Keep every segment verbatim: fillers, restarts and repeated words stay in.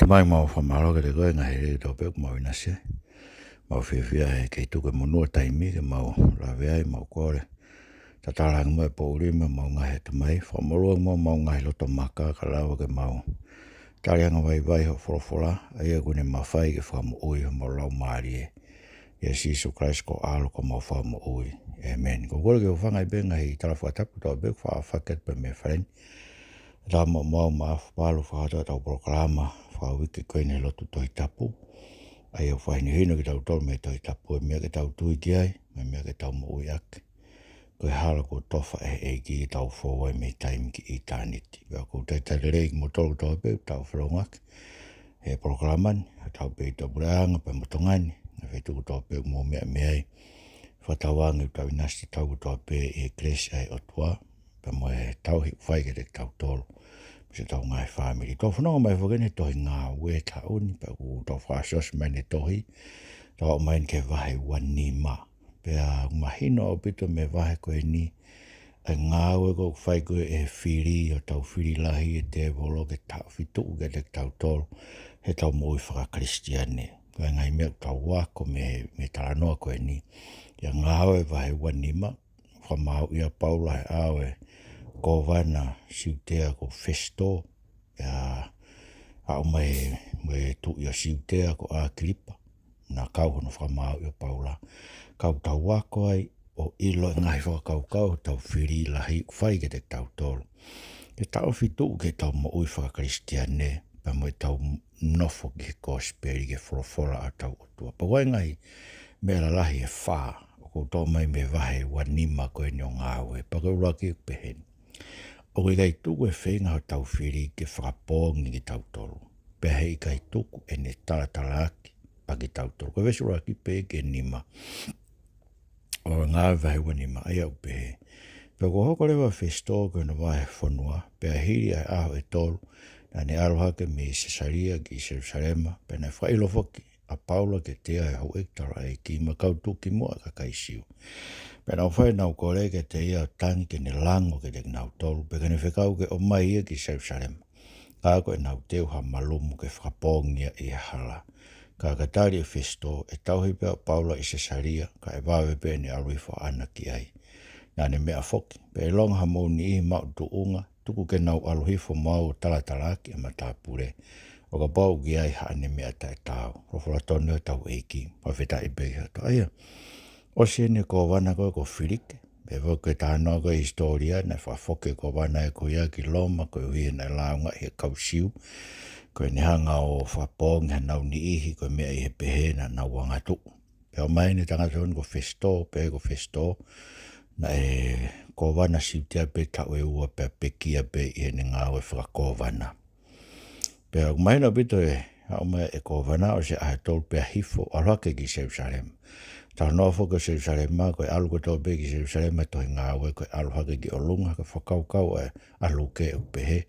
Tamai, mau fakamālō kiate koe he ngaahi lelei kotoa pē kuo mau ʻinasi ai. Mau fiefia he kei tuku e monū ʻo e taimi ke mau lave ai, mau kole. Tatala ange muʻa e poʻuli mei homau ngaahi ʻatamai, fakamolū ange muʻa homau ngaahi loto maka ka lava ke mau tali angavaivai hoʻo folofola, ʻa ia kuo ne mafai ke fakamoʻui homau laumālie. ʻIa Sīsū Kalaisi ko ho ʻAlo ko homau Fakamoʻui. ʻĒmeni. Ko e kole ke u hūfanga ai pē he ngaahi tala fakatapu kotoa pē kuo faʻa fai atu pē mei he fale ni. Tau maʻu maʻu maʻu palu fakataha ʻetau polokalama fakauike ko eni he lotu Tohi Tapu. ʻA ia ʻoku fakahinohino kitautolu mei he Tohi Tapu e meʻa ke tau tui ki ai, mo e meʻa ke tau moʻui ʻaki. Ko e hala kuo tofa ʻe he ʻEiki ke tau fou ai mei taimi ki ʻitāniti. Pea ʻoku ou talitali lelei kimoutolu kotoa pē ʻoku tau felōngoaki he polokalama ni, ʻa hotau peito puleʻanga pea mo Tonga ni, ngaahi feituʻu kotoa pē ʻoku mou meʻa mei ai. Fakatauange ʻoku tau ʻinasi tautolu kotoa pē ʻi he kelesi ʻa e ʻOtua, pea mo e tauhi ʻoku fai kiate kitautolu mo siʻetau ngaahi fāmili. Tau fononga mai foki eni he tohi Ngāue he taʻu ni, pea ʻoku tau fakaʻosiʻosi mai eni e tohi, tau aʻu mai eni ki he vahe ua nima. Pea ʻoku mahino ʻaupito mei he vahe ko eni, ʻa e ngāue ko ē ʻoku fai ko ē ʻe he fili, ʻo hotau fili lahi e tēvolo ke taʻofi tuʻu kiate kitautolu heʻetau moʻui faka-Kalisitiane. Ko e ngaahi meʻa ʻoku tau ako mei he, mei he talanoa ko eni. ʻIa Ngāue vahe ua nima, fakamāuʻi ʻa Paula he ʻao e kōvana Siutea ko Fesito, pea aʻu mai mo e tuʻi ʻo Siutea ko ʻAkilipa, naʻa kau hono fakamāuʻi ʻo Paula. Ka ʻoku tau ako ai ʻo ʻilo e ngaahi fakakaukau hotau fili lahi ʻoku fai kiate kitautolu ke taʻofi tuʻu ki heʻetau moʻui faka-Kalisitiane, pea mo ʻetau nofo ki he kosipeli, ki he folofola ʻa hotau ʻOtua. Pea ʻoku ʻi ai e ngaahi meʻa lalahi ʻe fā ʻoku ou toʻo mai mei he vahe ua nima ko eni ʻo Ngāue. Pea ko e ʻuluaki ʻoku pehē ni: ʻOku ʻikai tuku e feinga hotau fili ke fakapoongi kitautolu, pea heʻikai tuku ʻene talatalaaki ʻa kitautolu. Ko e veesi ʻuluaki pē ki he nima ʻo Ngāue vahe ua nima, ʻa ia ʻoku pehē: Pea kuo hoko leva ʻa Fesito ko hono vahefonua, pea hili ʻa e ʻaho ʻe tolu, naʻa ne ʻalu hake mei Sesalia ki Selusalema, pea naʻe fakaʻilo foki ʻa Paula kiate ia ʻe he houʻeiki taulaʻeiki mo e kau tuʻukimuʻa ʻa e kakai Siu. Pea nau fai ʻenau kole kiate ia ʻo tangi ke ne lango kiate kinautolu, pea ke ne fekau ke ʻomai ia ki Selusalema, ka ko ʻenau teu ha malumu ke fakapoongi ia ʻi he hala. Ka ka tali ʻe Fesito, ʻe tauhi pē ʻa Paula ʻi Sesalia, kae vave pē ʻene ʻalu hifo ʻaʻana ki ai. Naʻa ne meʻa foki, pea ʻilonga hamou niʻihi maʻu tuʻunga, tuku ke nau ʻalu hifo mo au ʻo talatalaaki ʻa e matāpule, ʻo kapau ʻoku ʻi ai haʻane meʻa taʻetaau. Folofola tonu ʻa hotau ʻEiki, fakafetaʻi pē ki he ʻOtua. ʻA ia, ʻosi eni e kōvana ko ē ko Filike. Pea ʻoku ʻi ai e talanoa ko ē ʻi he hisitōlia, naʻe fakafoki e kōvana ko ia ki Loma, koeʻuhi he naʻe lāungaʻi ʻe he kau Siu ko ʻene hanga ʻo fakapoongi hanau niʻihi, ko e meʻa ʻi he pehē naʻa nau angatuʻu. Pea ʻomai eni e tangata ko eni ko Fesito, pea ko Fesito naʻe kōvana Siutea pē taʻu ʻe ua, pea pekia pē ʻi heʻene ngāue fakakōvana. Pea ʻoku mahino ʻaupito e haʻu mai e kōvana ʻosi e ʻaho ʻe tolu pea hifo ʻalu hake ki Selusalema. Talanoa foki ʻo Selusalema, ko e ʻalu kotoa pē ki Selusalema he tohi Ngāue, ko e ʻalu hake ki ʻolunga, ko e fakakaukau ʻa ʻa Luke ʻoku pehē,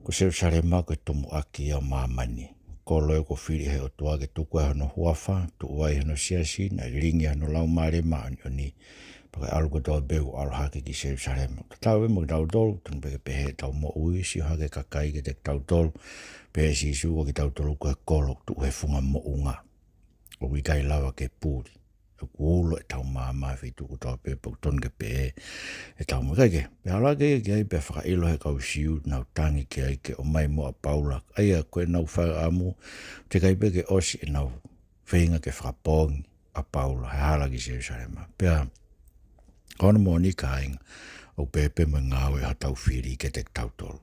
ko Selusalema ko e tumuʻaki ia ʻo māmani. Kolo ia kuo fili ʻe he ʻOtua ke tuku ai hono huafa, tuʻu ai hono siasi, naʻe lilingi ai hono Laumālie Māʻoniʻoni. Pea ko e ʻalu kotoa pē ʻoku ʻalu hake ki Selusalema. Tatau pē mo kitautolu, tonu pē ke pehē ʻetau moʻui, sio hake e kakai kiate kitautolu, pehē ʻe Sīsū ko kitautolu ko e kolo tuʻu he funga moʻunga, ʻoku ʻikai lava ke puli. ʻOku ulo ʻetau maama he feituʻu kotoa pē, pea ʻoku tonu ke pehē ʻetau moʻui. Kae kehe, pea ʻalu hake ia ki ai, pea fakaʻilo ʻe he kau Siu naʻa nau tangi ki ai ke ʻomai muʻa ʻa Paula. ʻA ia ko ʻenau fakaʻamu, teʻeki ai pē ke ʻosi ʻenau feinga ke fakapoongi ʻa Paula he hala ki Selusalema. Pea ko hono moʻoni kāinga, ʻoku pehē pē mo e ngāue ʻa hotau fili kiate kitautolu.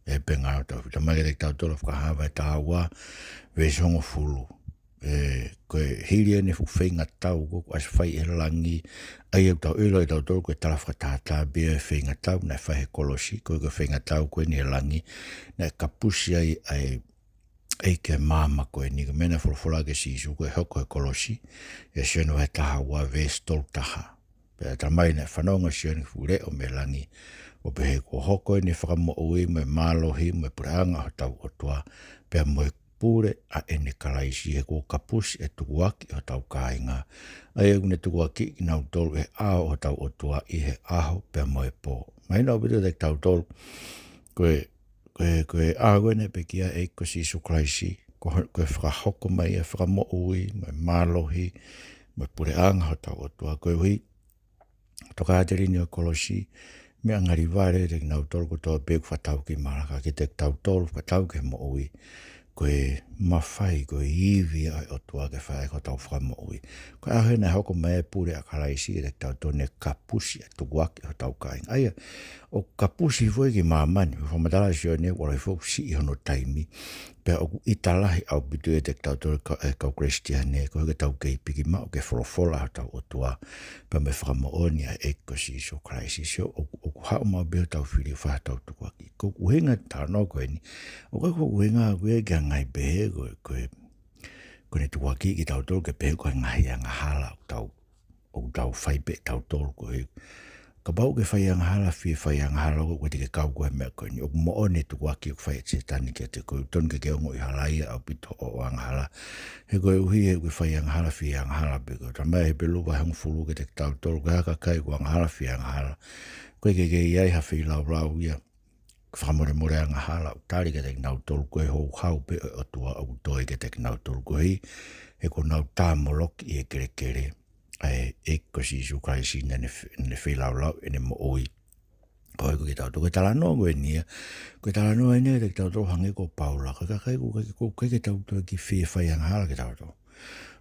Pehē pē e ngāue ʻa hotau fili. Talamai kiate kitautolu ʻe Fakahā vahe taha ua, veesi hongofulu. ʻE, ko e hili eni e fuʻu feinga tau ko ē kuo ʻosi fai ʻi he langi, ʻa ia ʻoku tau ʻilo ʻe tautolu ko e tala fakatātā pē ia e feinga tau naʻe fai he kolosi, ko e, ko e feinga tau ko eni he langi, naʻe kapusi ai ʻa e ʻEiki ʻa e maama ko eni, ko e meʻa naʻe folofola ki ai ʻe Sīsū ko e hoko he kolosi, ʻia Sione vahe taha ua veesi tolu taha. Pea talamai naʻe fanongo ʻa Sione ki he fuʻu leʻo mei langi, ʻo pehē, kuo hoko eni e fakamoʻui mo e mālohi mo e puleʻanga ʻo hotau ʻOtua, pea mo e pule ʻa ʻene Kalaisi, he kuo kapusi e tukuakiʻi ʻo hotau kāinga, ʻa ia ʻoku ne tukuakiʻi kinautolu ʻe he ʻao ʻo hotau ʻOtua ʻi he ʻaho pea mo e pō. Mahino ʻaupito kiate kitautolu, ko e ko e, ko e ʻaho ko ē naʻe pekia ai e ʻEiki ko Sīsū Kalaisi, ko ho-, ko e fakahoko mai ʻa e fakamoʻui, mo e mālohi, mo e puleʻanga hotau ʻOtua, koeʻuhi tokāteline ʻo e kolosi, meʻa ngali vale kiate kinautolu kotoa pē ʻoku fakatau ki he mala, ka kiate kitautolu fakatau ki he moʻui, ko e mafai, ko e ivi ʻa e ʻOtua ke fai hotau fakamoʻui. Ko e ʻaho ia naʻe hoko mai e pule ʻa Kalaisi kiate kitautolu, ne kapusi ʻa e tukuakiʻi hotau kāinga. ʻA ia, ʻoku kapusi foki ki māmani, fakamatala ʻa Sione, ʻoku ʻalu hifo ʻoku siʻi hono taimi, pea ʻoku ʻita lahi ʻaupito ʻiate kitautolu ka-, e kau Kalisitiane, koeʻuhi ke tau kei piki maʻu ki he folofola hotau ʻOtua, pea mo e fakamoʻoni ʻa e ʻEiki ko Sīsū Kalaisi. Sio, ʻoku, ʻoku haʻu maʻu pē hotau fili ʻo fai hotau tukuakiʻi. Ko e ʻuhinga, talanoa ko eni, ʻoku ʻikai ko e ʻuhinga ʻoku ʻi ai ke ngaahi pehē ko e, ko e, ko ʻene tukuakiʻi kitautolu ke pehē ko e ngaahi angahala ʻoku tau, ʻoku tau fai pē ʻe tautolu koeʻuhi. Kapau ʻoku ke fai angahala, fie fai angahala, ʻoku ʻikai te ke kau koe he meʻa ko eni. ʻOku moʻoni e tukuakiʻi ʻoku fai ʻe Sētane kiate koe, ʻoku totonu ke ke ongoʻi halaia ʻaupito hoʻo angahala. He koeʻuhi he ʻoku ke fai angahala, fie angahala pē koe. Talamai ʻe Hepelū vahe hongofulu kiate kitautolu, ko e hā ha kakai ʻoku angahala, fie angahala? ʻOku ʻikai ke, ke ʻi ai ha feilaulau ia fakamolemole angahala ʻoku tali kiate kinautolu, ko e houhau pē ʻo e ʻOtua ʻoku toe kiate kinautolu koeʻuhi he kuo nau tāmoloki ʻi he kelekele ʻa e ʻEiki ko Sīsū Kalaisi naʻa ne fe-, ne feilaulau ʻene moʻui. Ko e ko kitautolu, ko e talanoa ko eni ia, ko e talanoa eni ia kiate kitautolu hangē ko Paula, ko e kakai ʻoku ʻikai, ʻoku ʻikai ke tau toe kiʻi fie fai angahala kitautolu.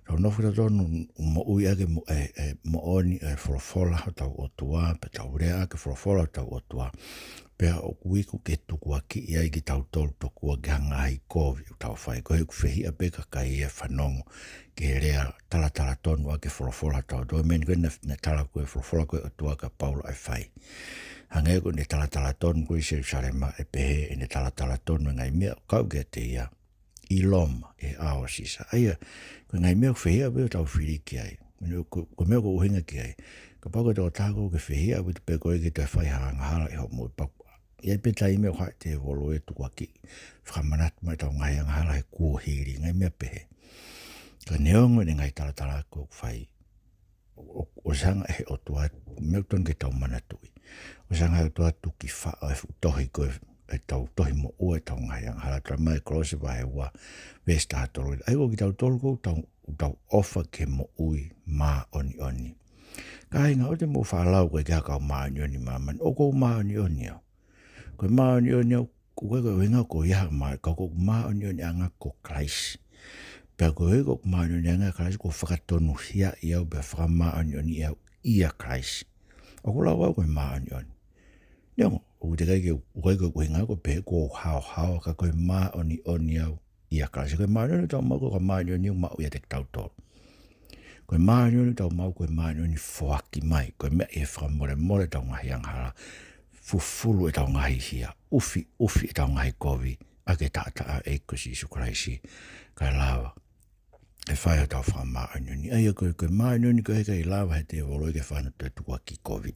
Tau nofo kitautolu ʻo moʻui ʻaki e mo-, e, e moʻoni e folofola hotau ʻOtua, pea tau lea ʻaki e folofola hotau ʻOtua. Pea ʻoku iku ke tukuakiʻi ai kitautolu tokua ki ha ngaahi kovi ʻoku tau fai. Koeʻuhi ʻoku fehiʻa pē kakai ia ʻo fanongo ki he lea talatala tonu ʻaki e folofola hotau ʻOtua. Meʻa ko ē naʻe, naʻe tala ko ē folofola ko ē ʻOtua kia Paula ʻe fai. Hangē ko ʻene talatala tonu ko ē ʻi Selusalema, ʻe pehē ʻene talatala tonu e ngaahi meʻa ʻoku kau kiate ia ʻi Loma, ʻi he ʻao ʻo Sisa. ʻA ia, ko e ngaahi meʻa ʻoku fehiʻa pē hotau fili ki ai. Ko, ko e meʻa ʻoku ʻuhinga ki ai, kapau ko e tokotaha koe ʻoku ke fehiʻa ʻaupito pē koe ke toe fai ha angahala ʻi hoʻo moʻui, pea ʻi ai pē taimi ʻoku haʻu e tēvolo ʻo tukuakiʻi, fakamanatu mai ʻetau ngaahi angahala he kuohili, ngaahi meʻa pehē. Ka neongo ʻene ngaahi talatala ko ē ʻoku fai, ʻo, ʻo, ʻosi hanga ʻe he ʻOtua, meʻa ʻoku totonu ke tau manatuʻi, ʻosi hanga ʻe he ʻOtua ʻo tuki faʻo e fuʻu tohi ko ē, ʻetau tohi moʻua ʻetau ngaahi angahala. Talamai ʻe Kolose vahe ua, veesi taha tolu, ʻa ia ko kitautolu ʻoku tau, tau ʻofa ki he moʻui māʻoniʻoni. Kāinga, ʻoua te mou faʻa lau ko e ʻikai ha kau māʻoniʻoni ʻi māmani. ʻOku ou māʻoniʻoni au. Ko e māʻoniʻoni au, ʻoku ʻikai ko e ʻuhinga ko ia ha mā-, ka ko e māʻoniʻoniʻanga ko Kalaisi. Pea ko e ko e māʻoniʻoniʻanga ʻo Kalaisi, kuo fakatonuhiaʻi au pea fakamāʻoniʻoniʻi au ʻia Kalaisi. ʻOku ou lau au ko e māʻoniʻoni. Neongo, ʻoku teʻeki ai ke, ʻoku ʻikai ko e ʻuhinga ko e pehē kuo u haohaoa, ka ko e māʻoniʻoni au ʻia Kalaisi. Ko e māʻoniʻoni ʻoku tau maʻu, ko e māʻoniʻoni ʻoku maʻu ʻiate kitautolu. Ko e māʻoniʻoni ʻoku tau maʻu, ko e māʻoniʻoni foaki mai. Ko e meʻa ʻi he fakamolemole ʻetau ngaahi angahala, fufulu ʻetau ngaahi hia, ʻufiʻufi ʻetau ngaahi kovi ʻaki e taʻataʻa ʻo e ʻEiki ko Sīsū Kalaisi, kae lava ʻe fai hotau fakamāʻoniʻoni. ʻA ia ko e, ko e māʻoniʻoni ko ē ʻoku ʻikai lava ʻe he tēvolo ke fai hano toe tukuakiʻi kovi.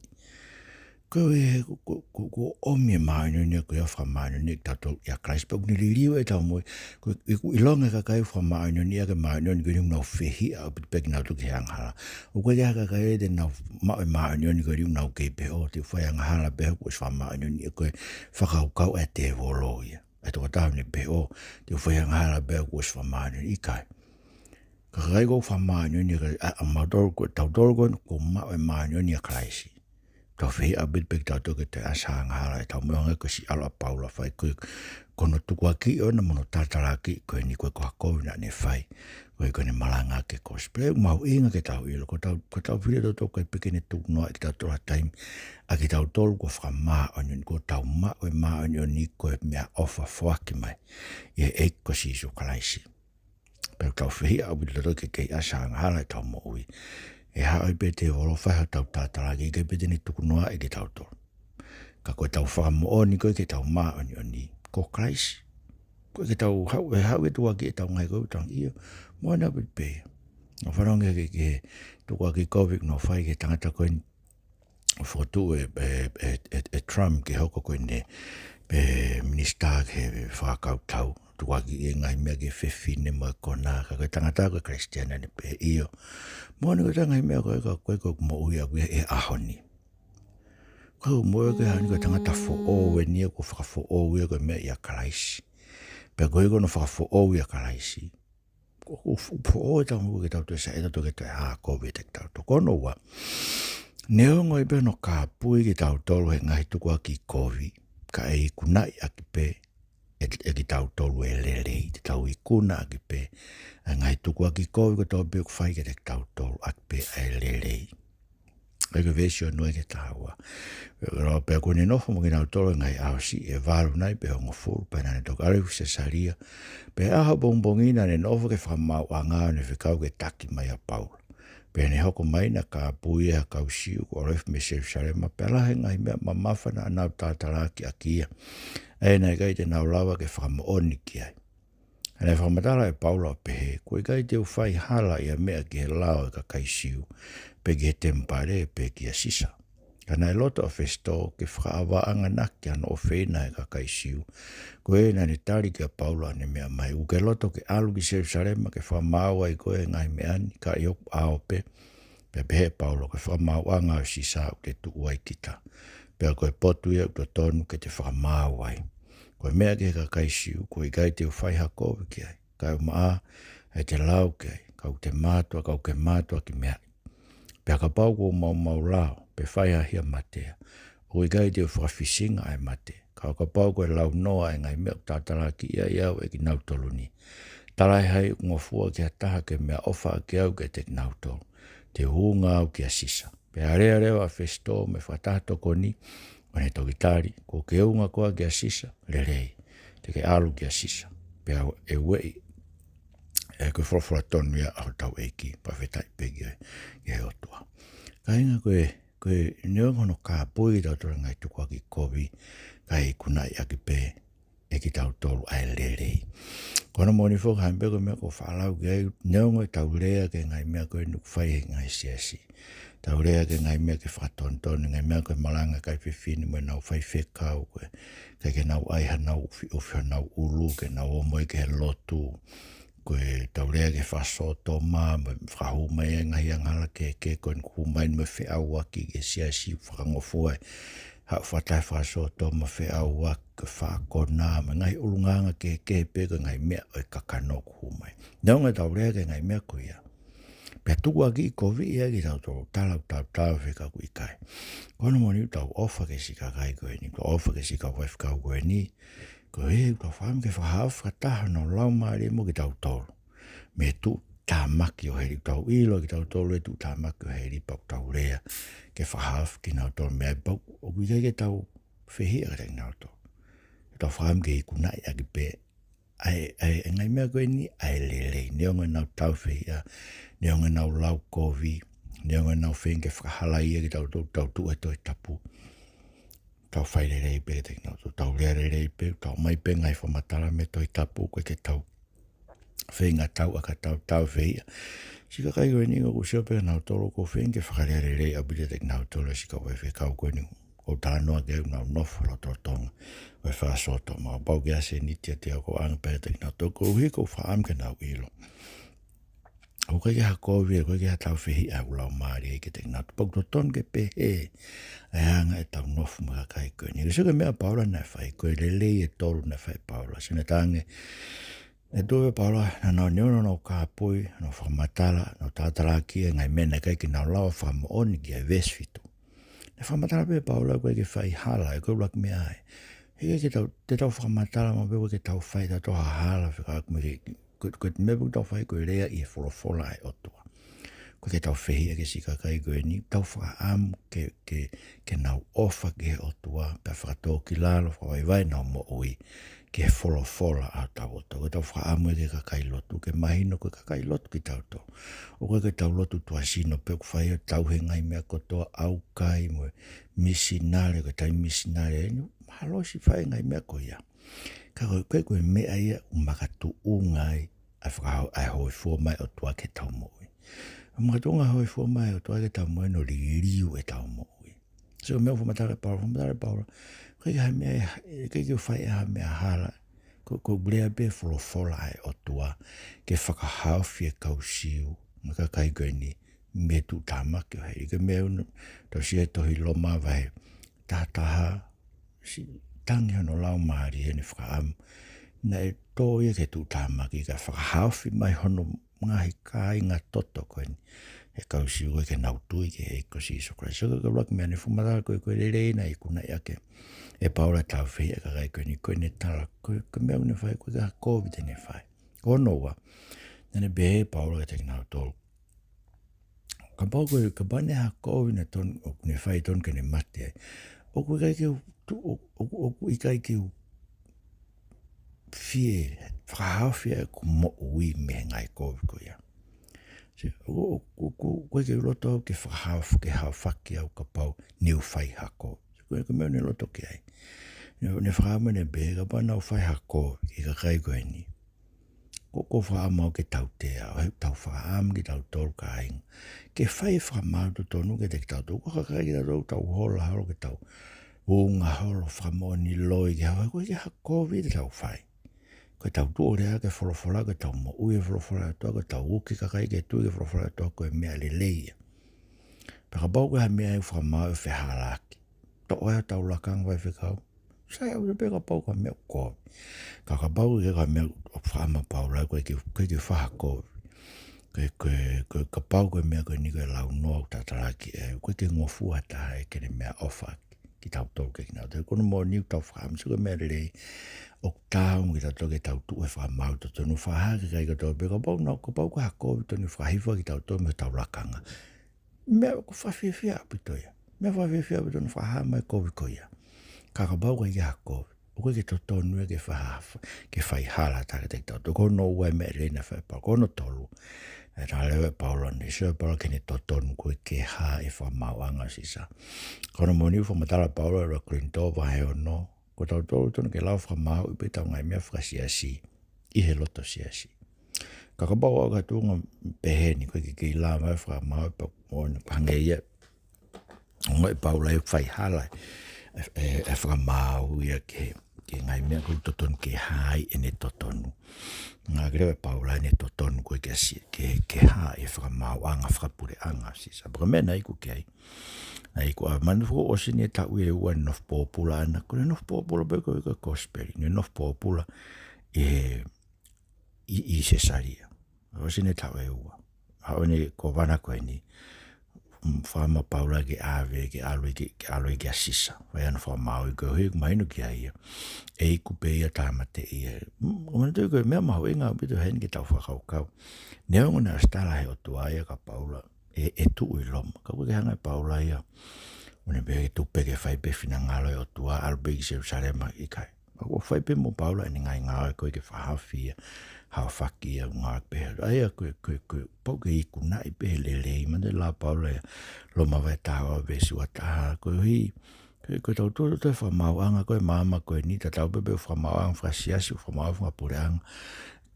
Ko e, ko, ko, ko, ko e ʻomi e māʻoniʻoni ko ia ʻo fakamāʻoniʻoniʻi kitautolu ʻia Kalaisi, pea ʻoku ne liliu ʻetau moʻui. Ko e, ʻoku ʻilonga e kakai ʻoku fakamāʻoniʻoniʻi ʻaki e māʻoniʻoni ko eni ʻoku nau fehiʻa ʻaupito pē kinautolu ki he angahala. ʻOku ʻikai ha kakai ia te nau maʻu e māʻoniʻoni ko eni ʻoku nau kei pehē, ʻo, te u fai angahala pea kuo ʻosi fakamāʻoniʻoniʻi. Ko e fakakaukau ʻa e tēvolo ia. ʻA e tokotaha ʻoku ne pehē, ʻo, te u fai angahala pea kuo ʻosi fakamāʻoniʻoniʻi. ʻIkai. Ka ko e kakai ʻoku fakamāʻoniʻoniʻi, ʻa, ʻa mautolu ko, tautolu ko eni kuo maʻu e māʻoniʻoni ʻia Kalaisi, tau fehiʻa ʻaupito pē kitautolu ke toe ʻasi ha angahala ʻi heʻetau moʻui, hangē ko e siʻi ʻalu ʻa Paula ʻo fai. Ko e, ko hono tukuakiʻi ʻona mo hono talatalakiʻi ko eni, ko e, ko ha kovi naʻa ne fai. Ko e, ko ʻene malanga ʻaki e kosipeli. Mahuʻinga ke tau ʻilo, ko ʻetau, ko ʻetau fili ʻatautolu ʻoku ʻikai pē ke ne tukunoaʻi kitautolu ha taimi, ʻa kitautolu kuo fakamāʻoniʻoniʻi, kuo tau maʻu e māʻoniʻoni ko e meʻaʻofa foaki mai ʻi he ʻEiki ko Sīsū Kalaisi. Pea ʻoku tau fehiʻa ʻaupito tautolu ke kei ʻasi ha angahala ʻi heʻetau moʻui, ʻe haʻu ai pē tēvolo ʻo fai hotau talatalakiʻi, ʻikai pē te ne tukunoaʻi kitautolu. Ka ko ʻetau fakamoʻoni ko ē ki heʻetau māʻoniʻoni ko Kalaisi. ʻOku ʻikai ke tau haʻu, ʻe haʻu e tukuakiʻi ʻetau ngaahi kovi, tau ʻio, moʻoni ʻaupito pē. Naʻa ku fanongo ki he, ki he tukuakiʻi kovi naʻe fai ki he tangata ko eni ʻoku fokotuʻu ʻe, ʻe, ʻe, ʻe, ʻe Trump ke hoko ko ʻene, ʻe, minisitā ki he fakakautau, tukuakiʻi e ngaahi meʻa ki he fefine mo e kona, ka ko e tangata ko ē Kalisitiane naʻa ne pehē, ʻio, moʻoni ko e ngaahi meʻa ko ē, ka ko e, ko ʻeku moʻui ʻaʻaku ia he ʻaho ni. Ko e moʻui ko ē hangē ko e tangata foʻou eni, ʻoku fakafoʻou ia ko e meʻa ʻia Kalaisi. Pea ko e ʻuhinga ko hono fakafoʻou ʻia Kalaisi, ʻoku f-, foʻou ʻetau moʻui ke tau toe saiʻia, tau toe ke toe hā kovi ʻiate kitautolu. Ko hono ua, neongo ʻe ʻi ai pē hono kāpui kitautolu ʻe he ngaahi tukuakiʻi kovi, ka ʻe ikunaʻi ʻaki pē ʻe, ʻe kitautolu ʻa e lelei. Te tau ikuna ʻaki pē ʻa e ngaahi tukuakiʻi kovi kotoa pē ʻoku fai kiate kitautolu, ʻaki pē ʻa e lelei. ʻA ia ko e veesi ono ki he taha ua. Pea ko e lau, pea kuo ne nofo mo kinautolu he ngaahi ʻaho siʻi ʻe valu nai pe hongofulu, pea naʻa ne toki ʻalu ki Sesalia. Pea ʻi he ʻaho pongipongi naʻa ne nofo ki he fakamaauʻanga ʻo ne fekau ke taki mai ʻa Paula. Pea ne hoko mai naʻa kāpui ʻe he kau Siu kuo ʻalu hifo mei Selusalema, pea lahi e ngaahi meʻa mamafa naʻa nau tātalaki ʻaki ia, ʻa ia naʻe ʻikai te nau lava ke fakamoʻoni ki ai. Naʻe fakamatala ʻe Paula ʻo pehē, kuo ʻikai te u fai hala ʻi ha meʻa ki he lao ʻo e kakai Siu, pe ki he temipale, pe kia Sisa. Ka naʻe loto ʻa Fesito ke fakaʻaongaʻi ʻaki hano ʻofeina ʻa e kakai Siu. Ko ia naʻa ne tali kia Paula ʻo ne meʻa mai, ʻoku ke loto ke ʻalu ki Selusalema ke fakamaau ai koe ʻi he ngaahi meʻa ni, ka ʻi hoku ʻao pē? Pea pehē ʻe Paula, ko e fakamaauʻanga ʻo Sisa ʻoku te tuʻu ai kita, pea ko e potu ia ʻoku totonu ke te fakamaau ai. Ko e meʻa ki he kakai Siu, kuo ʻikai te u fai ha kovi ki ai, kae ʻumaʻā ʻete lau ki ai, ka ʻoku te mātuʻa, ka ʻoku ke mātuʻaki meaʻi. Pea kapau kuo maumau lao, pe fai ha hia matea, ʻoku ʻikai te u fakafisinga ʻa e mate. Ka ʻo kapau ko e launoa ʻa e ngaahi meʻa ʻoku tātalaki ʻi ai au ʻe kinautolu ni, talaʻehai ʻoku ngofua ki ha taha ke meʻaʻofa ʻaki au kiate kinautolu, te u ʻunga au kia Sisa. Pea alea leva ʻa Fesito mo e fakataha tokoni, ʻo ne toki tali, kuo ke ʻunga koā kia Sisa? Lelei, te ke ʻalu kia Sisa. Pea ʻe ueʻi ʻe koe e folofola tonu ia ʻa hotau ʻEiki, fakafetaʻi pē ki he, ki he ʻOtua. Kāinga, ko e, ko e neongo hono kāpui kitautolu ʻe he ngaahi tukuakiʻi kovi, ka ʻe ikunaʻi ʻaki pē ʻe kitautolu ʻa e lelei. Ko hono moʻoni foki, hangē pē ko e meʻa kuo u faʻa lau ki ai, neongo ʻetau lea ki he ngaahi meʻa ko eni ʻoku fai ʻe he ngaahi siasi, tau lea ki he ngaahi meʻa ke fakatonutonu, ngaahi meʻa ko e malanga ʻa e kakai fefine mo ʻenau faifekau, ko e ʻikai ke nau ʻai hanau ʻufiʻufi honau ʻulu ke nau ō mo ia ki he lotu, ko ʻetau lea ki he fakasōtoma, mo e fakahū mai ʻa e ngaahi angahala kehekehe ko eni, hū mai mo e feʻauaki ki he siasi, fakangofua e haʻu fakataha e fakasōtoma, feʻauaki, ko e faʻa konā, mo e ngaahi ʻulungaanga kehekehe pē ko e ngaahi meʻa ʻo e kakano ʻoku hū mai. Neongo ʻetau lea ki he ngaahi meʻa ko ia, pea tukuakiʻi kovi ia kiate kitautolu, tala ʻoku tau taau, fekau ʻoku ʻikai. Ko hono moʻoni ʻoku tau ʻofa ki he siʻi kakai ko eni, ʻoku tau ʻofa ki he siʻi kau faifekau ko eni, koeʻuhi ʻoku tau fakaʻamu ke fakahaofi fakataha honau laumālie mo kitautolu mei he tuʻutāmaki ʻo heli. ʻOku tau ʻilo ʻe kitautolu e tuʻutāmaki ʻo heli, pea ʻoku tau lea ke fakahaofi kinautolu mei ai, pea ʻoku ʻikai ke tau fehiʻa kiate kinautolu. ʻOku tau fakaʻamu ke ikunaʻi ʻaki pē ʻa e, ʻa e, ʻa e ngaahi meʻa ko eni, ʻa e lelei. Neongo ʻenau tāufehiʻa, neongo ʻenau lau kovi, neongo ʻenau feinga ke fakahalaia kitautolu, tau tuʻu he Tohi Tapu, tau fai lelei pē kiate kinautolu, tau lea lelei pē, tau ʻomai pē ngaahi fakamatala mei he Tohi Tapu, ʻoku ʻikai ke tau feinga tau ʻaka tau tāufehiʻa. Siʻi kakai ko eni ʻoku ou sio pē kia nautolu, ʻoku ou feinga ke fakalea lelei ʻaupito kiate kinautolu e siʻi kau faifekau ko eni ʻoku ou talanoa ki ai, ʻoku nau nofo lotolotonga ʻo e fakasōtoma. Kapau ʻoku ʻi ai ha sēniti ʻiate au, ʻoku ou ʻoange pē kiate kinautolu, koeʻuhi ʻoku ou fakaʻamu ke nau ʻilo ʻoku ʻikai ke ha kovi, ʻoku ʻikai ke ha tāufehiʻa ʻa e laumālie kiate kinautolu. Pea ʻoku totonu ke pehē ʻa e anga ʻetau nofo mo e kakai ko eni. Ko e sio ki he meʻa ʻa Paula naʻe fai, ko e lelei ʻe tolu naʻe fai ʻe Paula. Sio, naʻe talaange ʻe tuʻu ʻa Paula, naʻa nau neongo hono kāpui, hono fakamatala, hono tātalaki e ngaahi meʻa naʻe ʻikai ke nau lava fakamoʻoni ki ai, veesi fitu. Naʻe fakamatala pē ʻe Paula ʻoku ʻikai ke fai hala, ʻoku ʻuluaki meʻa ia. He ʻikai ke tau, te tau fakamatala maʻu pē ʻoku ʻikai ke tau fai ʻe tautolu ha hala, fekauʻaki mo e, ko, ko e meʻa pē ʻoku tau fai ko e lea ʻi he folofola ʻa e ʻOtua. ʻOku ʻikai ke tau fehiʻa ki he siʻi kakai ko eni, tau fakaʻamu ke, ke, ke nau ʻofa ki he ʻOtua, pea fakatōkilalo, fakavaivai ʻenau moʻui ki he folofola ʻa hotau ʻOtua. ʻOku ʻikai ke tau fakaʻamu ia ki he kakai lotu, ke mahino ko e kakai lotu kitautolu. ʻOku ʻikai ke tau lotu tuʻasino pē, ʻoku fai ʻo tauhi e ngaahi meʻa kotoa, ʻaukai mo e misinale, ko e taimi misinale eni, mahalo siʻi fai e ngaahi meʻa ko ia. Ka ko e, ko e, ko e meʻa ia ʻoku makatuʻunga ai ʻa e fakahao-, ʻa e hōifua mai ʻa e ʻOtua ki heʻetau moʻui. ʻOku makatuʻunga e hōifua mai ʻa e ʻOtua ki heʻetau moʻui ʻi hono liliu ʻetau moʻui. Sio ki he meʻa ʻoku fakamatala ʻe Paula, fakamatala ʻe Paula, ʻoku ʻikai ke ha meʻa, ʻikai ke fai ha meʻa hala. Ko, ʻoku lea pē folofola ʻa e ʻOtua ke fakahaofi e kau Siu mo e kakai ko eni mei he tuʻutāmaki ʻo heli. Ko e meʻa ʻoku tau sio he tohi Loma vahe tahataha, siʻi tangi hono laumālie heʻene fakaʻamu naʻe tō ia ki he tuʻutāmaki kae fakahaofi mai hono ngaahi kāinga toto ko eni ʻa e kau Siu ko ē ke nau tui ki he ʻEiki ko Sīsū Kalaisi. So ko e ʻuluaki meʻa naʻe fakamatala ko ē, ko e lelei naʻe ikunaʻi ʻaki ʻe Paula e tāufehiʻa ʻa e kakai ko eni, ko ʻene tala, ko e, ko e meʻa naʻe fai, ko e hā e kovi te ne fai. Ko hono ua, naʻa ne pehē ʻe Paula kiate kinautolu, kapau ko e, kapau naʻe ʻi ai ha kovi naʻe totonu, ʻoku ne fai totonu ke ne mate ai, ʻoku ʻikai ke u tu-, ʻo-, ʻo-, ʻoku ʻikai ke u fie fakahaofi ʻeku moʻui mei he ngaahi kovi ko ia. So, ʻoku, ʻoku, ʻoku, ʻoku ʻikai ke u loto au ke fakahaofi, ke haofaki au kapau naʻe u fai ha kovi. So, ko e, ko e meʻa naʻe loto ki ai. Naʻa ne, naʻa ne fakaʻamu ʻo pehē kapau naʻa ku fai ha kovi ki he kakai ko eni, ko, ko e fakaʻamu au ke tautea, ʻo ʻikai ke tau fakaʻamu kitautolu kāinga ke fai e fakamaau totonu kiate kitautolu. Ko e kakai kitautolu ʻoku tau hola holo, ʻoku tau unga holo, fakamoʻoni loi ki he hā, ko e hā e kovi te tau fai. Ko ʻetau tuʻu ʻo lea ki he folofola, ko ʻetau moʻui he folofola ʻa e ʻOtua, ko ʻetau uki kakai ke tui ki he folofola ʻa e ʻOtua, ko e meʻa lelei ia. Pea kapau ko e hā e meʻa ʻe fakamaau ʻo fehālaaki, toʻo ʻe hotau lakanga faifekau. Sai, ʻoua pē kapau ko e meʻa ʻoku kovi. Ka kapau ko e, ko e meʻa ʻoku fakaʻamu ʻa Paula, ko e ke, ko e ke fai ha kovi. Ko e, ko e, ko e kapau ko e meʻa ko eni ko e launoa ʻoku tatala ki ai, ko e ke ngofua ha taha ʻe ke ne meʻaʻofa kitautolu kiate kinautolu. Ko hono moʻoni ʻoku tau fakaʻamu, so ko e meʻa lelei ʻoku taau mo kitautolu ke tau tuʻu he fakamaau totonu, fakahā ki he kakai kotoa pē kapau naʻa, kapau ko e hā e kovi totonu ʻoku fakahifo kitautolu mei hotau lakanga. Meʻa ʻoku fakafiefia ʻaupito ia. Meʻa fakafiefia ʻaupito hono fakahā mai e kovi ko ia. Ka kapau ʻoku ʻikai ke hā e kovi, ʻoku ʻikai ke totonu ia ke fai ha-, ke fai hala ha taha kiate kitautolu. Ko hono ua e meʻa lelei naʻe fai ʻe Paula. Ko hono tolu, ʻe tala leva ʻe Paula ni, sio ʻa Paula ki heʻene totonu ko e ke hā e fakamaauʻanga ʻo Sisa. Ko hono moʻoni ʻoku fakamatala ʻa Paula ʻi he ʻuluaki Kolinitō vahe ono, ko kitautolu totonu ke lava ʻo fakamaauʻi pē ʻetau ngaahi meʻa fakasiasi ʻi he loto siasi. Ka kapau ʻoku ʻi ai ha tuʻunga pehē ni, ko e ke kei lava ʻo fakamaauʻi pea mo ʻene hangē ia ʻoku ongoʻi ʻe Paula ʻoku fai hala e, e, e fakamaau ia ki he, ki he ngaahi meʻa ʻoku totonu ke hā ai ʻene totonu. Ngāueʻaki leva ʻe Paula ʻene totonu ko e ke asi, ke, ke hā e fakamaauʻanga fakapuleʻanga ʻo Sisa. Pea ko e meʻa naʻe iku ki ai, naʻe iku ʻa, manatuʻi ʻosi eni e taʻu ʻe ua ʻene nofo pōpula ʻana, ko ʻene nofo pōpula pē ko e, ko e kosipeli, ʻene nofo pōpula ʻi he, ʻi, ʻi Sesalia. ʻOsi eni e taʻu ʻe ua. Haʻu eni e kōvana ko eni, mm, fakaʻamu ʻa Paula ke ʻave, ke ʻalu ia ki, ke ʻalu ia kia Sisa. Fai hono fakamaau, koeʻuhi ʻoku mahino kia ia ʻe iku pē ia, tāmateʻi ia. Mm, manatuʻi ko e meʻa mahuʻinga ʻaupito heni ke tau fakakaukau. Neongo naʻe ʻosi tala ʻe he ʻOtua ia kia Paula ʻe, ʻe tuʻu ʻi Loma, ka ʻoku ʻikai ke hanga ʻe Paula ia ʻo ne pehē ke tuku pē ke fai pē e finangalo ʻo e ʻOtua, ʻalu pē ki Selusalema, ʻikai. Ka ʻoku fai pē mo Paula ʻene ngaahi ngāue ko ē ke fakahaofi ia, haofaki ia, ngāue pehē. ʻA ia ko e, ko e, ko e, pau ke ikunaʻi pē he lelei, manatuʻi e lau ʻa Paula ia, Loma vahe taha ua veesi ua taha, koeʻuhi, ko e, ko ʻetau tuʻu, tuʻu he fakamaauʻanga ko e maama ko eni, tatau pē pe ko e fakamaauʻanga fakasiasi, fakamaauʻanga fakapuleʻanga,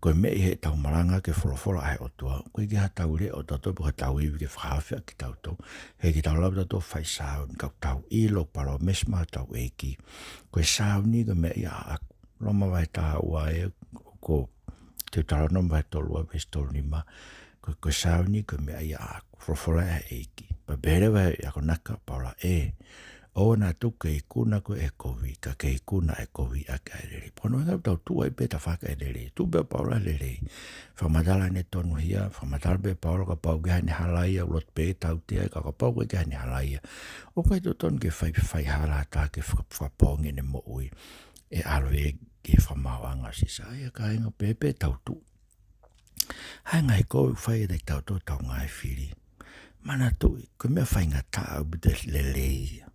ko e meʻa ʻi heʻetau malanga ki he folofola ʻa e ʻOtua, ʻoku ʻikai ke ʻi ai haʻatau leʻo ʻatautolu pe ko haʻatau ivi ke fakahaofi ʻaki kitautolu. He ʻikai ke tau lava ʻatautolu ʻo fai sāuni, ka ʻoku tau ʻilo, palōmesi mai ʻa hotau ʻEiki, ko e sāuni ko e meʻa ia ʻaʻaku. Loma vahe taha ua ē, ko Teutalōnome vahe tolu ua veesi tolu nima, ko, ko e sāuni ko e meʻa ia ʻaʻaku. Folofola ia ʻa e ʻEiki. Pea pehē leva ʻe he akonaki ʻa Paula, ʻe, ʻoua naʻa tuku ke ikuna koe ʻe he kovi, ka ke ikuna ʻa e kovi ʻaki ʻa e lelei. Pea ko hono ʻuhinga ʻoku tau tuʻu ai pē ʻi he tafaʻaki ʻo e lelei. Tuʻu pē ʻa Paula he lelei. Fakamatala ʻene tonuhia, fakamatala pē ʻa Paula kapau ʻoku ʻi ai haʻane halaia, ʻoku loto pē ke tautea, ka kapau ʻoku ʻikai ke ʻi ai haʻane halaia, ʻoku ʻikai totonu ke fai, fai hala ha taha ke faka-, fakapoongi ʻene moʻui ʻe ʻalu ia ki he fakamaauʻanga ʻo Sisa. ʻA ia kāinga, pehē pē ʻetau tuʻu. Hā e ngaahi kovi ʻoku fai kiate kitautolu ʻe hotau ngaahi fili, manatuʻi, ko e meʻa faingataʻa ʻaupito e lelei ia.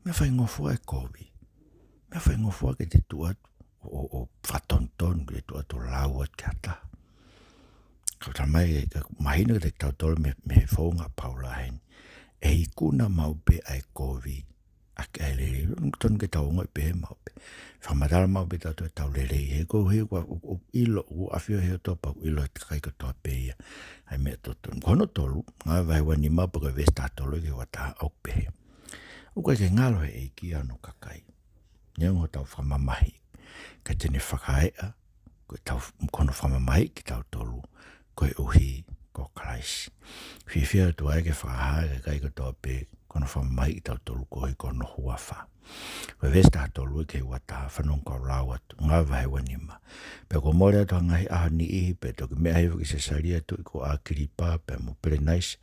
Meʻa faingofua e kovi. Meʻa faingofua ke te tuʻu atu ʻo, ʻo, ʻo fakatonutonu, ke te tuʻu atu ʻo lau atu ki ha taha. Ka ʻoku talamai, ʻoku mahino kiate kitautolu mei, mei he founga ʻa Paula heni, ʻe ikuna maʻu pē ʻa e kovi ʻaki ʻa e lelei. ʻOku totonu ke tau ongoʻi pehē maʻu pē. Fakamatala maʻu pē ʻe tautolu ʻetau lelei. He koeʻuhi ʻoku, ʻoku, ʻoku ʻilo, ʻoku ʻafioʻi ʻe he ʻOtua pau ʻilo ʻe he kakai kotoa pē ia ʻa e meʻa totonu. Ko hono tolu, Ngāue vahe ua nima pea ko e veesi taha tolu ki he ua taha, ʻoku pehē, ʻoku ʻikai ke ngalo he ʻEiki ʻa hono kakai, neongo hotau fakamamahiʻi, ka te ne fakaeʻa ko ʻetau, ko hono fakamamahiʻi kitautolu koeʻuhi ko Kalaisi. Fiefia ʻOtua ia ke fakahā ki he kakai kotoa pē ko hono fakamamahiʻi kitautolu koeʻuhi ko hono huafa. Ko e veesi taha tolu ki he ua taha, fanongo kau lau atu, Ngāue vahe ua nima. Pea kuo mole atu ha ngaahi ʻaho niʻihi, pea toki meʻa hifo ki Sesalia e tuʻi ko ʻAkilipa, pea mo Pelenaisi,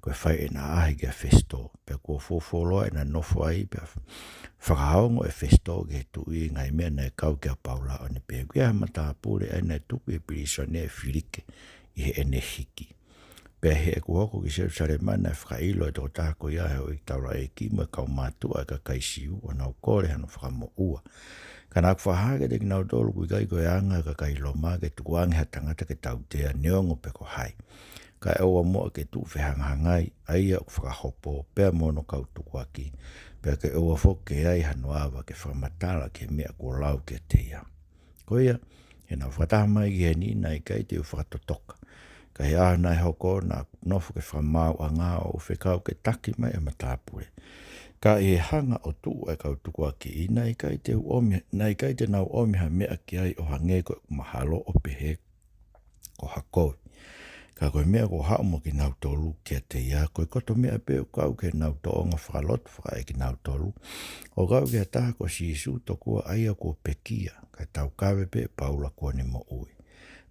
ko e fai ʻena ʻaʻahi kia Fesito. Pea kuo fuofuoloa ʻena nofo ai, pea fakaongo ʻe Fesito ki he tuʻi e ngaahi meʻa naʻe kau kia Paula, ʻo ne pehē, ʻOku ʻi ai ha matāpule ʻa ia naʻe tuku ʻi he pilīsone ʻe Filike ʻi heʻene hiki. Pea ʻi heʻeku hoko ki Selusalema naʻe fakaʻilo ʻe he tokotaha ko ia ʻa e houʻeiki taulaʻeiki mo e kaumātuʻa ʻo e kakai Siu, ʻo nau kole hano fakamoʻua. Ka naʻa ku fakahā kiate kinautolu ʻoku ʻikai ko e anga ʻo e kakai Loma ke tukuange ha tangata ke tautea, neongo pe ko hai. Kae ʻoua muʻa ke tuʻu fehangahangai ʻa ia ʻoku fakahopo, pea mo hono kau tukuaki, pea ke ʻoua foki ke ʻi ai hano ava ke fakamatala ki he meʻa kuo lau kiate ia. Ko ia, heʻenau fakataha mai ki heni, naʻe ʻikai te u fakatotoka. Ka ʻi he ʻaho naʻe hoko, naʻa ku nofo ki he fakamaauʻanga ʻo u fekau ke taki mai ʻa e matāpule. Ka ʻi he hanga ʻo tuʻu ʻa e kau tukuakiʻi, naʻe ʻikai te u ʻomi, naʻe ʻikai te nau ʻomi ha meʻa ki ai ʻo hangē ko ʻeku mahalo, ʻo pehē ko ha kovi. Ka ko e meʻa kuo haʻu mo kinautolu kiate ia, ko e koto meʻa pē ʻoku kau ki heʻenau tōʻonga fakalotu fakaʻekinautolu, ʻo kau ki ha taha ko Sīsū tokua ʻa ia kuo pekia, kae taukave pē ʻe Paula kuo ne moʻui.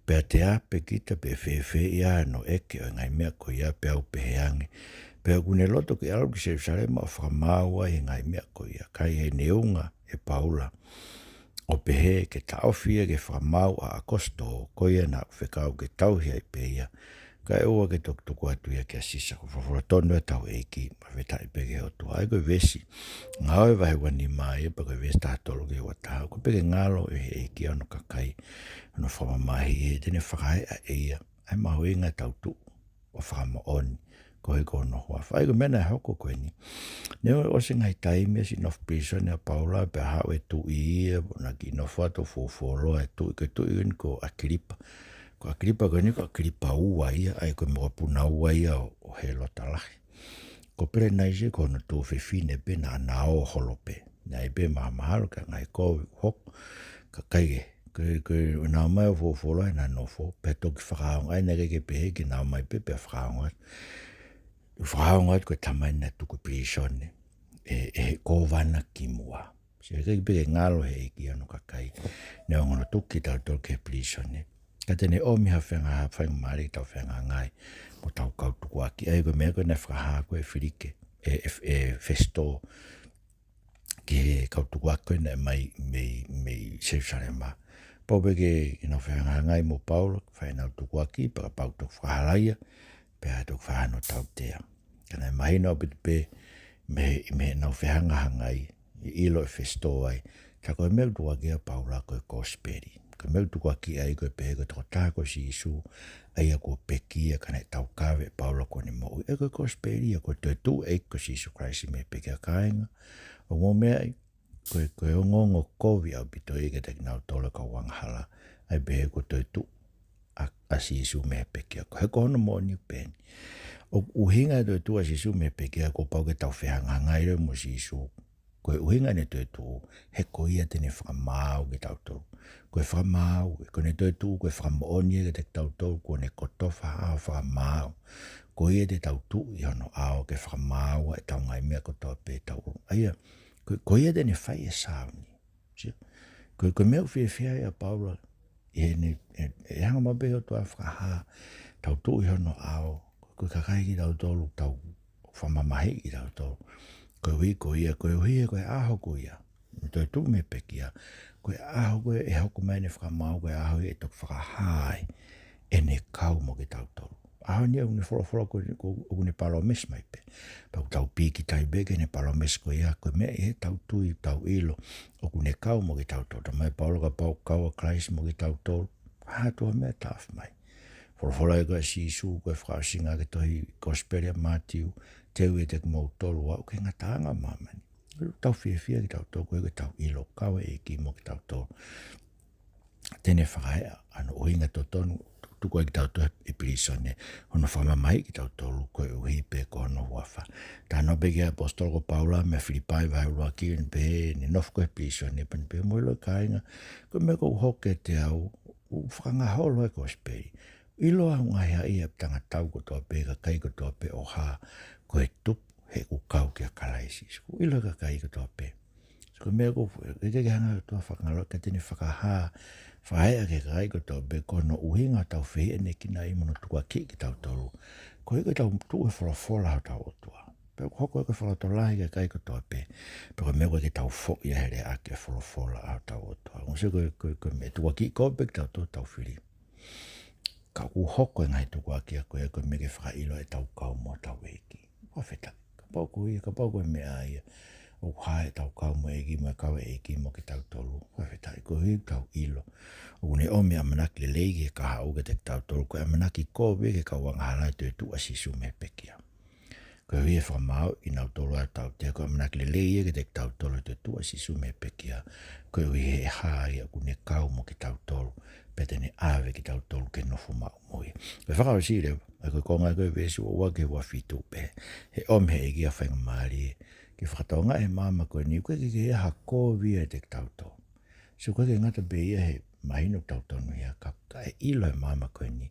Pea te ʻā pē kita pe fēfē ia ʻa hono ʻeke ʻo e ngaahi meʻa ko ia, pea u pehē ange, Pea ʻoku ne loto ke ʻalu ki Selusalema ʻo fakamaau ai e ngaahi meʻa ko ia. Ka ʻi heʻene unga ʻe Paula ʻo pehē ke taʻofi ia ke fakamaau ʻa ʻAkosito, ko ia naʻa ku fekau ke tauhi ai pē ia, kae ʻoua ke toki tuku atu ia kia Sisa. Ko e folofola tonu ʻa hotau ʻEiki, fakafetaʻi pē ki he ʻOtua. ʻA ia ko e veesi, Ngāue vahe ua nima ia, pea ko e veesi taha tolu ki he ua taha, ʻoku pehē ke ngalo ʻe he ʻEiki ʻa hono kakai, hono fakamamahiʻi, he te ne fakaeʻa ʻe ia ʻa e mahuʻinga ʻetau tuʻu ʻo fakamoʻoni koeʻuhi ko hono huafa. ʻA ia ko e meʻa naʻe hoko ko eni. Neongo ʻosi e ngaahi taimi ʻa siʻi nofo pilīsone ʻa Paula, pea haʻu e tuʻi ia, ʻo na kiʻi nofo atu ʻo fuofuoloa e tuʻi, ko e tuʻi ko eni ko ʻAkilipa. Ko ʻAkilipa ko eni ko ʻAkilipa ua ia, ʻa ia ko e mokopuna ua ia ʻo, ʻo Hēlota Lahi. Ko Pelenaisi ko hono tuofefine pē naʻa na ō holo pē. Naʻe pē mahamahalo ki he ngaahi kovi ʻoku hoko. Ka ʻikai ke, ko e, ko e, ʻenau ō mai ʻo fuofuoloa ʻena nofo, pea toki fakaongo, ʻa ia naʻe ʻikai ke pehē ke nau ō mai pē, pea fakaongo atu. Fakaongo atu ko e tamai naʻe tuku pilīsone ʻe, ʻe he kōvana kimuʻa. Sio, ʻikai pē ke ngalo ʻe he ʻEiki ʻa hono kakai, neongo hono tuku kitautolu ki he pilīsone. Ka te ne ʻomi ha fenga, ha faingamālie ke tau fehangahangai mo hotau kau tukuaki. ʻA ia ko e meʻa ko ē naʻe fakahā ko ē ʻe Filike, ʻe, ʻe, ʻe Fesito ki he kau tukuaki ko ē naʻe ō mai mei, mei Selusalema. Pau pē ke nau fehangahangai mo Paula, fai ʻenau tukuaki, pea kapau ʻe toki fakahalaia, pea toki fai hano tautea. Ka naʻe mahino ʻaupito pē mei, mei heʻenau fehangahangai, ʻi he ʻilo ʻe Fesito ai, tā ko e meʻa ʻoku tukuakiʻi ai ʻa Paula ko e kosipeli. Ko e meʻa ʻoku tukuakiʻi ai ko e pehē ko e tokotaha ko Sīsū, ʻa ia kuo pekia ka naʻe taukave ʻe Paula kuo ne moʻui. ʻA ia ko e kosipeli ia, ko e toetuʻu ʻa e ʻEiki ko Sīsū Kalaisi mei he pekia, kāinga. ʻOku mou meaʻi, ko e, ko e ongoongo kovi ʻaupito ia kiate kinautolu kau angahala, ʻa e pehē kuo toetuʻu ʻa, ʻa Sīsū mei he pekia. Ko e hā ko hono moʻoni ʻoku pehē ni? ʻOku ʻuhinga e toetuʻu ʻa Sīsū mei he pekia, kuo pau ke tau fehangahangai leva mo Sīsū. Ko e ʻuhinga ʻene toetuʻu, he ko ia te ne fakamaau kitautolu. Ko e fakamaau, ko ʻene toetuʻu, ko e fakamoʻoni ia kiate kitautolu, kuo ne kotofa ʻo fakamaau. Ko ia te tau tuʻu ʻi hono ʻao ke fakamāua ʻetau ngaahi meʻa kotoa pē ʻoku tau ʻomi. ʻA ia, ko, ko ia te ne fai e sāuni. Sio? Ko, ko e meʻa ʻoku fiefia ai ʻa Paula, ʻi heʻene, ʻe, ʻe hanga mai pē ʻe he ʻOtua ʻo fakahā, tau tuʻu ʻi hono ʻao, ko e kakai kitautolu, tau fakamamahiʻi kitautolu. Koeʻuhi ko ia, koeʻuhi he ko e ʻaho ko ia, ʻene toetuʻu mei he pekia, ko e ʻaho ko ē ʻe hoko mai ʻene fakamaau, ko e ʻaho ia ʻe toki fakahā ai ʻene kau mo kitautolu. ʻAho ni ʻoku ne folofola ko, ko, ʻoku ne palōmesi mai pē. Pea ʻoku tau pīkitai pē ki heʻene palōmesi ko ia, ko e meʻa ʻi heʻetau tui, tau ʻilo ʻoku ne kau mo kitautolu. Talamai ʻe Paula kapau ʻoku kau ʻa Kalaisi mo kitautolu, ha tuʻa meʻa taʻofi mai. Folofola ʻe ko ē ʻa Sīsū, ko e fakaʻosinga ki he tohi kosipeli ʻa Mātiu, teu ʻiate kimoutolu ʻa ʻoku ʻi he ngataʻanga ʻo māmani. Tau fiefia kitautolu koeʻuhi ko ʻetau ʻilo ʻoku kau e ʻEiki mo kitautolu. Te ne fakaeʻa ʻa hono ʻuhinga totonu, tuku ai kitautolu he pilīsone, hono fakamamahiʻi kitautolu koeʻuhi pē ko hono huafa. Talanoa pē ki ai e ʻaposetolo ko Paula mei Filipai vahe ʻuluaki, ʻo ne pehē, ne nofo ko ē he pilīsone, pea ne pehē, Mou ʻilo kāinga, ko e meʻa ʻoku hoko kiate au, ʻoku fakangaholo e kosipeli. ʻIloa ʻe he ngaahi haʻi ʻa e tangatau kotoa pē, kakai kotoa pē ʻo hā, ko e tupu he ʻoku kau kia Kalaisi. Sio, ʻoku ʻilo ʻe he kakai kotoa pē. Sio, ko e meʻa ko ē, ʻe ʻikai ke hanga ʻe he ʻOtua ʻo fakangaloi, ka te ne fakahā, fakahā ki he kakai kotoa pē ko hono ʻuhinga hotau fehiʻanekinaʻi mo hono tukuakiʻi kitautolu. Koeʻuhi ko ʻetau tuʻu he folofola hotau ʻOtua. Pea ʻoku hoko ia ko e fakalotolahi ki he kakai kotoa pē. Pea ko e meʻa ko ē ke tau foʻi ai he lea ʻaki e folofola hotau ʻOtua. Mou sio ko e, ko e, ko e meʻa tukuakiʻi kovi pē kitautolu hotau fili. Ka ʻoku hoko e ngaahi tukuakiʻi ko ia ko e meʻa ke fakaʻilo ʻetau kau mo hotau ʻEiki. Fakafetaʻi. Kapau ko ia, kapau ko e meʻa ia ʻoku hā ʻetau kau mo e ʻEiki, mo e kau e ʻEiki mo kitautolu. Fakafetaʻi, koeʻuhi ʻoku tau ʻilo ʻoku ne ʻomi e ʻamanaki lelei ki he kahaʻu kiate kitautolu, ko e ʻamanaki kovi ki he kau angahala he toetuʻu ʻa Sīsū mei he pekia. Koeʻuhi ʻe fakamaau kinautolu ʻa e tautea, ko e ʻamanaki lelei ia kiate kitautolu he toetuʻu ʻa Sīsū mei he pekia. Koeʻuhi he hā ia ʻoku ne kau mo kitautolu, pea te ne ʻave kitautolu ke nofo maʻu mo ia. Ko e fakaʻosi leva, ʻa ia ko e konga ko e veesi ua ua ki he ua fitu pē. He ʻomi ʻe he ʻEiki ʻa e faingamālie ke fakatokangaʻi ʻe he māmani ko eni, ʻoku ʻikai ke ʻi ai ha kovi ʻiate kitautolu. Sio, ʻoku ʻikai ke ngata pē ia he mahino ʻoku tau tonu ia, ka, ka ʻe ʻilo ʻe he māmani ko eni,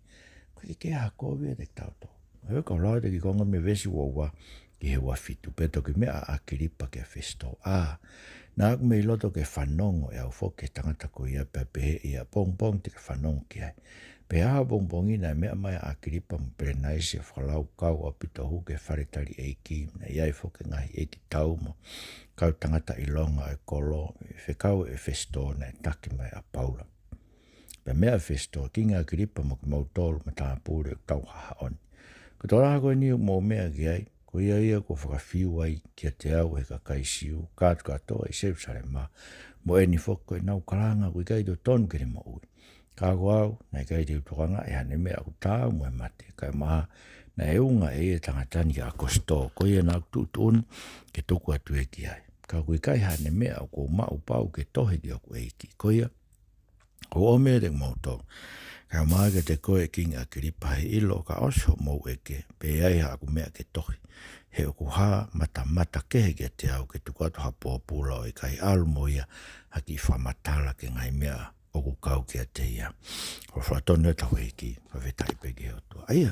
ʻoku ʻikai ke ʻi ai ha kovi ʻiate kitautolu. ʻA ia, ka u lau atu e kiʻi konga mei he veesi ua ua ki he ua fitu, pea toki meʻa ʻa ʻAkilipa kia Fesito, ʻĀ, naʻa ku mei loto ke fanongo ʻe au foki ki he tangata ko ia, pea pehē ʻe ia, pongipongi te ke fanongo ki ai. Pea ʻi he ʻaho pongipongi naʻe meʻa mai ʻa ʻAkilipa mo Pelenaisi ʻo fakalaukau ʻaupito ʻo hū ki he fale tali ʻeiki, naʻe ʻi ai foki e ngaahi ʻeikitau mo e kau tangata ʻilonga ʻo e kolo, ʻi he fekau ʻe Fesito naʻe taki mai ʻa Paula. Pea meʻa ʻa Fesito, Kingi ʻAkilipa mo kimoutolu matāpule ʻoku tau haʻahaʻa ni, ko e tokolahi ko eni ʻoku mou meʻa ki ai, ko ia ia kuo fakafiu ai kiate au ʻe he kakai Siu, kātoa ʻi Selusalema, mo eni foki ko ʻenau kalanga ʻoku ʻikai totonu ke ne moʻui. Ka ko au, naʻe ʻikai te u tokangaʻi haʻane meʻa ʻoku taau mo e mate, kaeʻumaʻā naʻe unga ʻe ia e tangata ni kia ʻAkositō, ko ia naʻa ku tuʻutuʻuni ke tuku atu ia ki ai. Ka ʻoku ʻikai haʻane meʻa ʻoku ou maʻu pau ke tohi ki hoku ʻeiki. Ko ia, ʻoku ou ʻomi ʻiate kimoutolu, kaeʻumaʻā kiate koe Kingi ʻAkilipa, he ʻilo ka ʻosi hoʻomou ʻeke, pe ʻi ai haʻaku meʻa ke tohi, he ʻoku hā matamata kehe kiate au ke tuku atu ha pōpula ʻo ʻikai ʻalu mo ia ha kiʻi fakamatala ki he ngaahi meʻa ʻoku kau kiate ia. Ko e folofola tonu ʻa hotau ʻEiki, fakafetaʻi pē ki he ʻOtua. ʻA ia,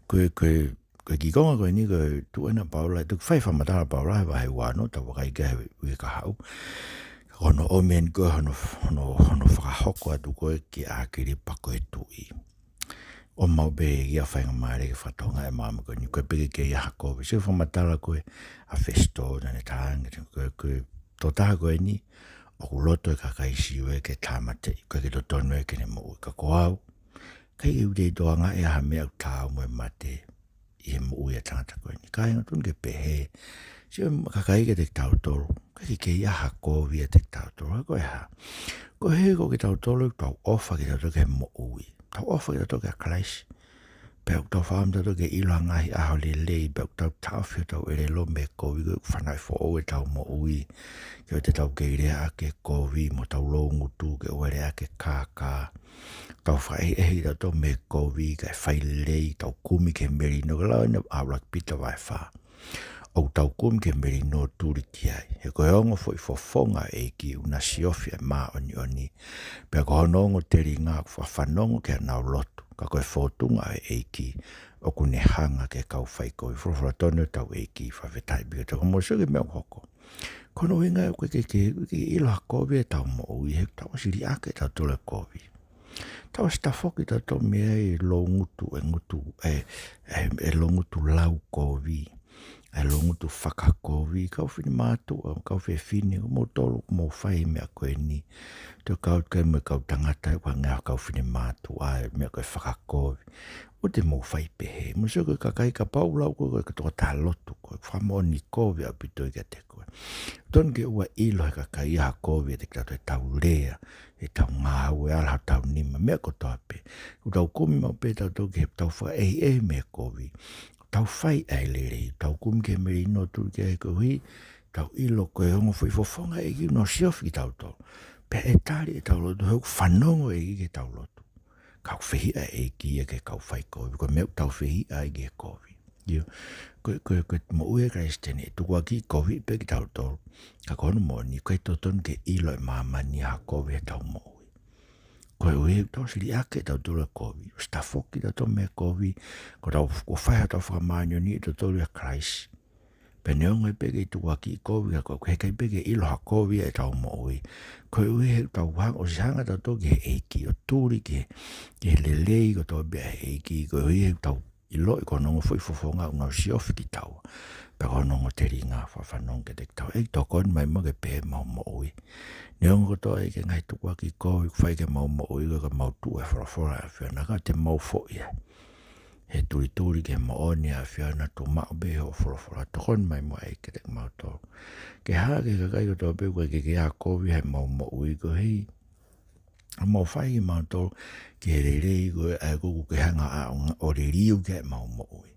ko e, ko e, ko e kiʻi konga ko eni ko e tuʻu ena ʻa Paula, ʻe toki fai fakamatala ʻa Paula he vahe ua ono, tau vakai ki ai he uike kahaʻu. Ko hono ʻomi eni ko e hono, hono, hono fakahoko atu ko ē kia ʻAkilipa ko e tuʻi. ʻOmi maʻu pē ia ʻa e faingamālie ke fakatokangaʻi ʻe he māmani ko eni, ʻoku ʻikai pē ke ʻi ai ha kovi. Sio ki he fakamatala ko ē ʻa Fesito, naʻa ne talaange, ko e, ko e tokotaha ko eni, ʻoku loto e kakai Siu ia ke tāmateʻi, ʻoku ʻikai ke totonu ia ke ne moʻui. Ka ko au, ʻikai ke u toe tokangaʻi ha meʻa ʻoku taau mo e mate ʻi he moʻui ʻa e tangata ko eni. Kāinga, totonu ke pehē, sio e kakai kiate kitautolu, ʻoku ʻikai ke ʻi ai ha kovi ʻiate kitautolu, ka ko e hā? Koeʻuhi ko kitautolu ʻoku tau ʻofa kitautolu ki he moʻui. Tau ʻofa kitautolu kia Kalaisi. Pea ʻoku tau fakaʻamu kitautolu ke ʻilo ʻa e ngaahi ʻaho lelei, pea ʻoku tau taʻofi hotau ʻelelo mei he kovi, ko e fanauʻi foʻou ʻetau moʻui, ke ʻoua te tau kei lea ʻaki e kovi, mo hotau loungutu, ke ʻoua lea ʻaki e kākā. Tau fakaʻehiʻehi kitautolu mei he kovi, kae fai lelei, tau kumi ki he melino, ko e lau eni ʻa ʻUluaki Pita vahe fā. ʻOku tau kumi ki he melino ʻo tuli ki ai. He ko e ongo foʻi fofonga ʻo e ʻEiki ʻoku na siofi ʻa e māʻoniʻoni. Pea ko hono ongo telinga ʻoku fakafanongo ki haʻanau lotu. Ka ko e fōtunga ʻo e ʻEiki ʻoku ne hanga ki he kau faikovi. Folofola tonu ʻa hotau ʻEiki, fakafetaʻi pē ki he ʻOtua. Ka mou sio ki he meʻa ʻoku hoko. Ko hono ʻuhinga ʻoku ʻikai ke, ke, ke ʻilo ha kovi ʻetau moʻui, he tau ʻosi liʻaki ʻe tautolu e kovi. Tau ʻosi tafoki tautolu mei ai e loungutu, e ngutu, e, e, e loungutu lau kovi, e loungutu fakakovi, kau finemātuʻa, kau fefine, ko moutolu, ʻoku mou fai e meʻa ko eni. Toe kau ki ai mo e kau tangata, ʻoku hangē ha kau finemātuʻa, e meʻa ko e fakakovi. ʻOua te mou fai pehē. Mou sio ko e kakai, kapau ʻoku lau koe ko e tokotaha lotu, ko e fakamoʻoni kovi ʻaupito ia kiate koe. Totonu ke ʻoua ʻe ʻilo ʻe he kakai ia ha kovi ʻiate kitautolu, ʻetau lea, ʻetau ngāue, ala hotau nima, meʻa kotoa pē. ʻOku tau kumi maʻu pē tautolu ke tau fakaʻehiʻehi mei he kovi. Tau fai ʻa e lelei, tau kumi ki he melino ʻo tuli ki ai, koeʻuhi tau ʻilo ko e ongo foʻi fofonga ʻo e ʻEiki ʻoku na siofi kitautolu. Pea ʻe tali ʻetau lotu, he ʻoku fanongo e ʻEiki ki heʻetau lotu. Ka ʻoku fehiʻa e ʻEiki ia ki he kau faikovi, ko e meʻa ʻoku tau fehiʻa ai ki he kovi. ʻIo, ko e, ko e, ko e moʻui ʻa e Kalisitiane, ʻe tukuakiʻi kovi pē kitautolu. Ka ko hono moʻoni, ʻoku ʻikai totonu ke ʻilo ʻe māmani ha kovi heʻetau moʻui. Koeʻuhi ʻoku tau ʻosi liʻaki ʻe tautolu e kovi. ʻOsi tafoki tautolu mei he kovi, kuo tau, kuo fai hotau fakamāʻoniʻoniʻi ʻe tautolu ʻia Kalaisi. Pea neongo pē ʻoku kei tukuakiʻi kovi, ka ʻoku ʻikai pē ke ʻilo ha kovi ʻetau moʻui. Koeʻuhi he ʻoku tau hanga, ʻosi hanga tautolu ki he ʻEiki, ʻo tuli ki he, ki he lelei kotoa pē ʻa e ʻEiki, koeʻuhi he ʻoku tau ʻiloʻi ko hono ongo foʻi fofonga ʻoku nau siofi kitaua. Pea ko hono ongo telinga fakafanongo kiate kitaua. ʻEiki, tokoni mai muʻa ke pehē ʻemau moʻui. Neongo kotoa ʻEiki e ngaahi tukuakiʻi kovi ʻoku fai ki heʻemau moʻui, ka ʻoku mau tuʻu he folofola ʻa e ʻAfiona, ka te mau foʻi ai. He tulituli ki he moʻoni ʻa e ʻAfiona, tuʻu maʻu pē hoʻo folofola. Tokoni mai muʻa ʻEiki kiate kimautolu. Ke hā ki he kakai kotoa pē ʻoku ʻikai ke ʻi ai ha kovi heʻemau moʻui, koeʻuhi ʻoku mau fai kimautolu ki he lelei ko ē ʻa ia ʻoku ke hanga ʻo, ʻo liliu ki ai ʻemau moʻui.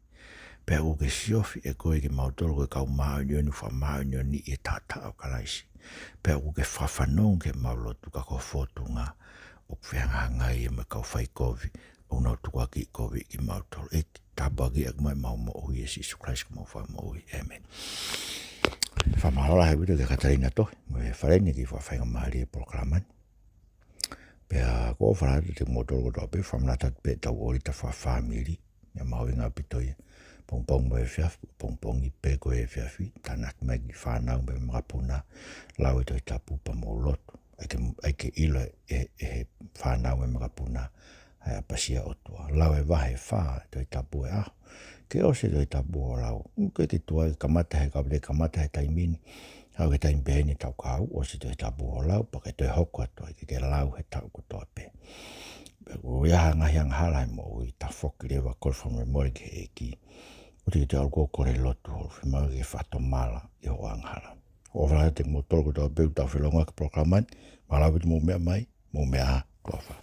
Pea ʻoku ke siofi ʻe koe kimautolu ko e kau māʻoniʻoni, fakamāʻoniʻoni ʻi he taʻataʻa ʻo Kalaisi. Pea ʻoku ke fakafanongo ki heʻemau lotu, ka ko e fōtunga ʻoku fehangahangai ia mo e kau fai kovi, ʻoku nau tukuakiʻi kovi kimautolu. ʻEiki, tāpuakiʻi ʻaki mai ʻemau moʻui ʻia Sīsū Kalaisi ko homau Fakamoʻui. ʻĒmeni. Fakamālō lahi ʻaupito kia Katalina Tohi mo e fale ni ki he fakafaingamālie e polokalama ni. Pea ʻoku ou ʻofa lahi atu kiate kimoutolu kotoa pē, fakamanatu atu pē ʻetau ʻōlita fakafāmili, ʻoku mahuʻinga ʻaupito ia. Pongipongi mo e efiafi, pongipongi pē ko e efiafi, tānaki mai ki he fānau mo e makapuna, lau e Tohi Tapu pea mou lotu. ʻAi ke, ʻai ke ʻilo ʻe, ʻe he fānau mo e makapuna ʻa e ʻapasia ʻa e ʻOtua. Lau e vahe ʻe fā e Tohi Tapu he ʻaho. Ke ʻosi e Tohi Tapu hoʻo lau. ʻOku ʻikai ke tuai, kamata he, ka ʻoku te kamata he taimi ni, aʻu ki he taimi pehē ni ʻetau kau, ʻosi e Tohi Tapu hoʻo lau, pea ke toe hoko atu ai ke ke lau he taʻu kotoa pē. Pea ʻoku ʻi ai ha ngaahi angahala he moʻui, tafoki leva, kole fakamolemole ki he ʻEiki. ʻOua te ke toe ʻalu koe ʻo kole lotu holo, fiemaʻu ke fakatomala ʻi hoʻo angahala. ʻOfa lahi atu kiate kimoutolu kotoa pē ʻoku tau felōngoaki he polokalama ni, mālō ʻaupito hoʻomou meʻa mai, mou meʻa ā, ʻofa.